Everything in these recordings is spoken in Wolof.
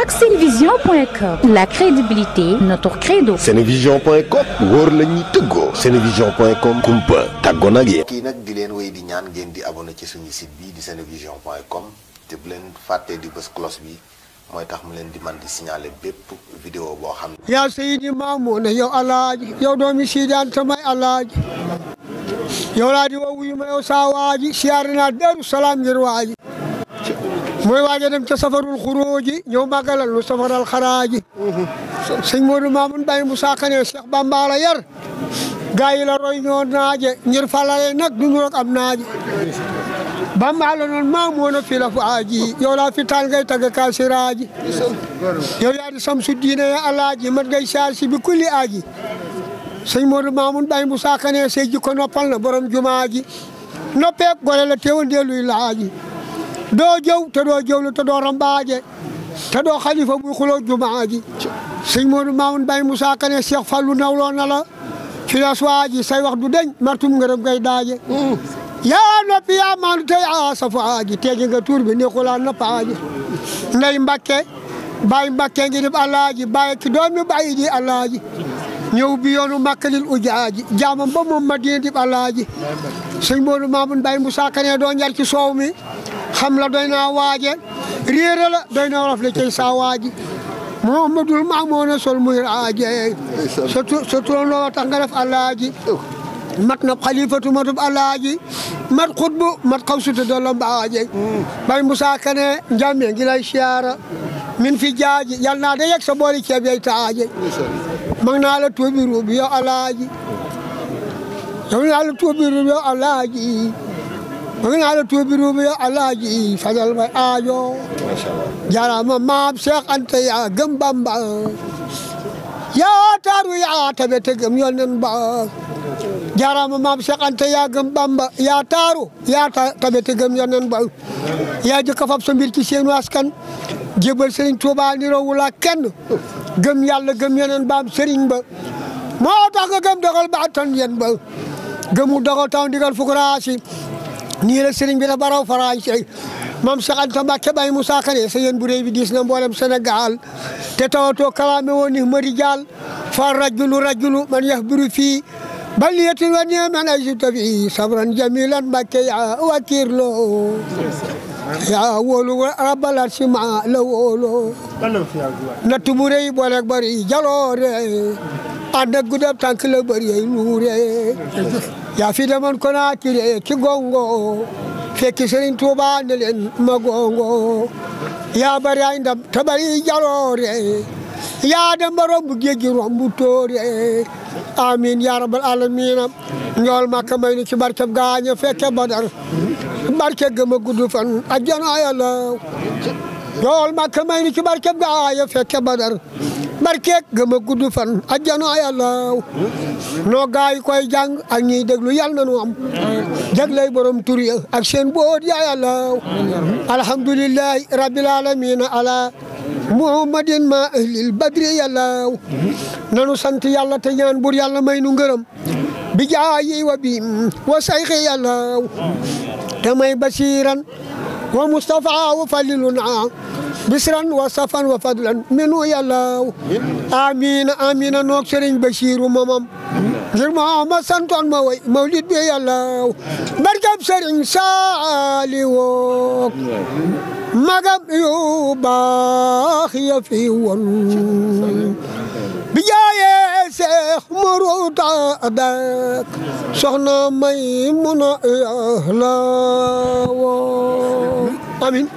ak senevision.com. La crédibilité, notre credo. senevision.com wóor la ñuy tëggoo. senevision.com kumpa tàggoo nag yéen. kii nag di leen wéy di ñaan ngeen di abonné ci suñu site bi di senevision.com te bu leen fàttee di bës cloche bi mooy tax mu leen di man di signaler bépp vidéo boo xam ne. yaa Seydi Mamouna yow alaaji yow doomi Sidaan tamay alaaji yow laa di woo wuyu ma yow saa waaji siyaare naa Daaru Salaam ngir waaji mooy waaja dem ca safarul xuróoji ñëw màggalal lu safaral xaraaji sëñ Modou Mamoun Baye Moussa Kane Cheikh Bamba la yar gaa yi la roy ñoo naaje ngir falale nag duñu rek am naaje Bamba la noon Mamouna fi la fu aaji yow laa fi taal ngay tagg ka siraaji yow yaa di samsu diine ya alaaji mat ngay saar si bi kulli aaji sëñ Modou Mamoun Baye Moussa Kane sey jikko noppal na borom jumaa ji noppeek gore la teewal ndeeluy laaji doo jëw te doo jëwlu te doo rambaaje te doo xalifa buy xuloo jumaa ji sëñ Modou Mamoun Baye Moussa Kane Cheikh Fallou nawloo na la fi la suwaaji say wax du deñ martum ngërëm ngay daaje yaa noppi yaa maandu tey a safaaji teegi nga tuur bi ne xulaa noppaaji ndey Mbakke Baye Mbakke ngi def alaaji Baye ki doomi Baye di alaaji ñëw bi yoonu makkalil ujaaji jaamam ba moom Madina di alaaji sëñ Modou Mamoun Baye Moussa Kane doo njar ci soow mi xam la doy naa waaje réere la doy na wolof la cay saa waaji Muhammadul Mamouna sol muy aaje sa turandoo tax nga def alaaji mat na xalifatu matub alaaji mat xutbu mat xawsuta dolla mbaaje Baye Moussa Kane njàmmee ngi lay siyaara min fi jaaji yal naa da yegg sa booli ceeb yay taaje mag naa la tuubi ruubi yow alaaji yow naa la tuubi ruubi yow alaaji mag naa la tuubi ruubi yow alaaji fajal may aajo jarama maam Cheikh Anta yaa gëm Bamba yaa taaru yaa tabe te gëm yonen ba jarama maam Cheikh Anta yaa gëm Bamba yaa taaru yaa tabe te gëm yonen ba yaa jëkk fab sa mbir ci seenu askan jébal Serigne Touba ni rawula kenn gëm yàlla gëm yonen baam Serigne ba moo tax nga gëm dogal ba tan yen ba gëmu dogal taw ndigal fukuraasi nii la Serigne bi la baraw faraay maam Cheikh Anta Mbacké Baye Moussa Kane sa yéen bu réy bi diis na mboolem Sénégal te tawatoo kalaame woon ni mari jaal fa rajulu man yaxbiru fii baliyatin wa ni'man ajibta fii sabran jamilan Mbacké yaa wakirlo yaa wóolu rabbal arsi ma la wóolo natt bu réy booleeg bari jaloore ànd ak gudab tànk la bari ay luure yaa fi demoon Konaakiri ki gongo fekki Serigne Touba ne leen ma gongo yaa bari ay ndam te bari jaloore yaa dem ba romb géej gi romb tóore amin ya rabbal alamina ñool Makka may ni ci barkeb gaaña fekke Badar barke gëm a gudd fan ajjana yàlla ñool Makka may ni ci barkeb gaaña fekke Badar barke gëm a gudd fan ajjana yàlla noo gaay koy jàng ak ñiy déglu yàlla na nu am jaglay borom tur ya ak seen boot ya yàlla alhamdulillahi rabbil alamin ala muhammadin ma ahlil badri yàlla nanu sant yàlla te ñaan bur yàlla may nu ngërëm bi jaayi wa bi wa sayxi yàlla te may basiran wa mustafa wa faliluna bisran wa safan wa fadlan minu yàlla amina amina noog Serigne Bachiru mamam ngir ma santoon ma way mawlid bi yàlla barkab Serigne Saliou magam yu baax ya fi woon bi jaayee Seex Muruta dak soxna may muna yàlla woo amin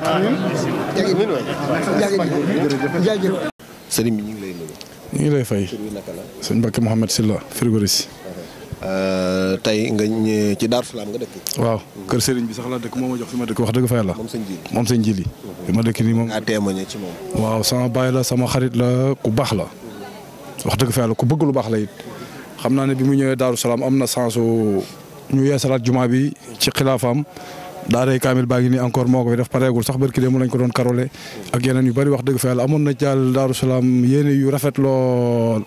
sëriñ bi ñu ngi lay nuyu. ñu ngi lay fay sëñ Mbacké Mouhamed Sylla frigoriste. tey nga ci Darou Salaam nga dëkk. waaw kër sëriñ bi sax la dëkk moo ma jox fi ma dëkk wax dëgg fa yàlla. moom sëñ Jili fi ma dëkk nii moom. nga témoigné ci moom. waaw sama baay la sama xarit la ku baax la wax dëgg fa yàlla ku bëgg lu baax la it xam naa ne bi mu ñëwee Darou Salaam am na sensu ñu yeesalaat jumaa bi ci xilaafaam daaray kaamil baa ngi nii encore moo ko fi def pareegul sax barki démb lañ ko doon karole ak yeneen yu bari wax dëgg fa yàlla amoon na jaal Darou Salaam yéene yu rafet lool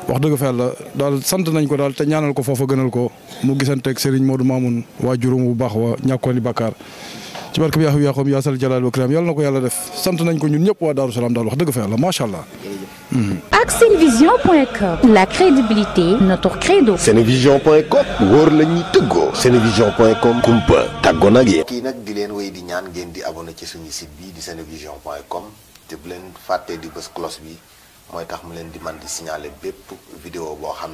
wax dëgg fa yàlla daal sant nañ ko daal te ñaanal ko foofa gënal ko mu gisanteeg Serigne Modou Mamoun waajuram bu baax wa ñàkkoon i bakkaar ci barke bi yaa Yaxum yaa sal jalaal wa kiram yàlla na ko yàlla def sant nañ ko ñun ñëpp waa Daaru Salaam daal wax dëgg fa yàlla macha allah. ak Senevision.com, la crédibilité notre credo. Senevision.com wóor la ñuy tëggoo. Senevision.com kumpa tàggoo nag yéen. kii nag di leen wéy di ñaan ngeen di abonné ci suñu site bi di Senevision.com te bu leen fàttee di bës cloche bi mooy tax mu leen di man di signaler bépp vidéo boo xam